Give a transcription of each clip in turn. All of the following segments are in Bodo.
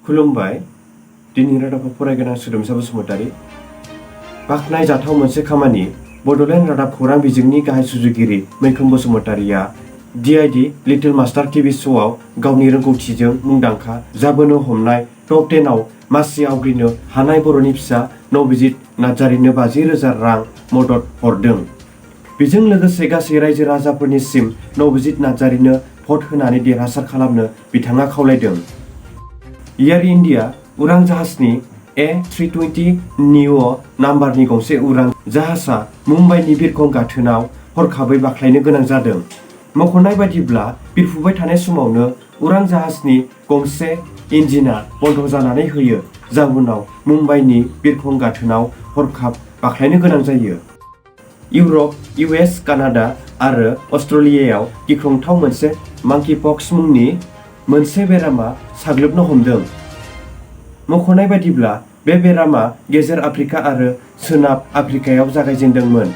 खुलुमबाय। दिनैनि रादाबखौ फरायगोनां सोदोमसा बसुमतारी। बाख्नायजाथाव मोनसे खामानि। बड'लेण्ड रादाब खौरां बिजोंनि गाहाय सुजुगिरि मैखोम बसुमतारीया DID लिटिल मास्टार TV श'आव गावनि रोंगौथिजों मुंदांखा जाबोनो हमनाय टप 10 आव मासि आवग्रिनो हानाय बर'नि फिसा नबजित नार्जारीनो 50,000 रां मदद हरदों। बेजों लोगोसे गासै रायजो राजाफोरनिसिम नबजित नार्जारीनो भट होनानै देरहासार खालामनो बिथाङा खावलायदों। एयार इन्डिया उरां जाहाजनि A320 निअ नाम्बारनि गंसे उरां जाहाजआ मुम्बाइनि बिरखं गाथोनाव हरखाबै बाख्लायनो गोनां जादों। मख'नाय बायदिब्ला बिरफुबाय थानाय समावनो उरां जाहाजनि गंसे इन्जिनआ बन्द जानानै होयो, जाउनाव मुम्बाइनि बिरखं गाथोनाव हरखाब बाख्लायनो गोनां जायो। इउरप, US, कानाडा आरो अस्ट्रेलियायाव गिख्रंथाव मोनसे मांकीपक्स मुंनि मोनसे बेरामा साग्लोबनो हमदों। मख'नाय बायदिब्ला बे बेरामा गेजेर आफ्रिका आरो सोनाब आफ्रिकायाव जागायजेन्दोंमोन।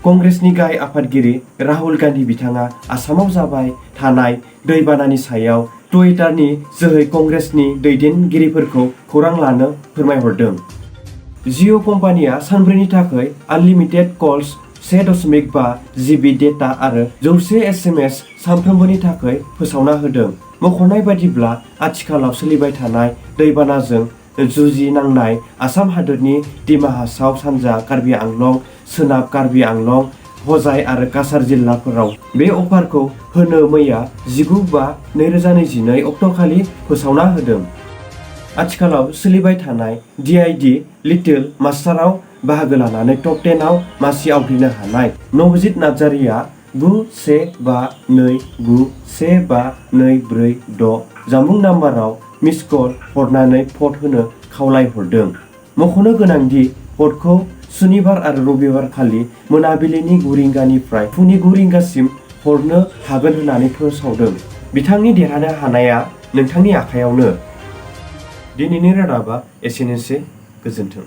कंग्रेसनि गाहाय आफादगिरि राहुल गान्धी बिथाङा आसामाव जाबाय थानाय दैबानानि सायाव टुइटारनि जोहै कंग्रेसनि दैदेनगिरिफोरखौ खौरां लानो फोरमायहरदों। जिअ' कम्पानिया सानब्रैनि थाखाय आनलिमिटेड कल्स 1.5 GB डेटा आरो 100 SMS सानफ्रोमबोनि थाखाय फोसावना होदों। मख'नाय बायदिब्ला आथिखालाव सोलिबाय थानाय दैबानाजों जुजिनांनाय आसाम हादोरनि दिमा हासाव, सानजा कार्बि आंलं, सोनाब कार्बि आंलं, हजाइ आरो काछार जिल्लाफोराव बे अफारखौ होनो मैया 19/5/2022 अक्ट'खालि फोसावना होदों। आथिखालाव सोलिबाय थानाय DID लिटिल मास्टारआव बाहागो लानानै टप 10 आव मासि आवग्रिनो हानाय नबजित नार्जारीया 91591524 जानबुं नाम्बाराव मिस कल हरनानै भट होनो खावलायहरदों। मख'नो गोनांदि भटखौ सुनिबार आरो रबिबार खालि मोनाबिलिनि 9 रिंगानिफ्राय फुंनि 9 रिंगासिम हरनो हागोन होननानै फोसावदों। बिथांनि देरहानो हानाया नोंथांनि आखायावनो। दिनैनि रादाबा एसेनोसै। गोजोन्थों।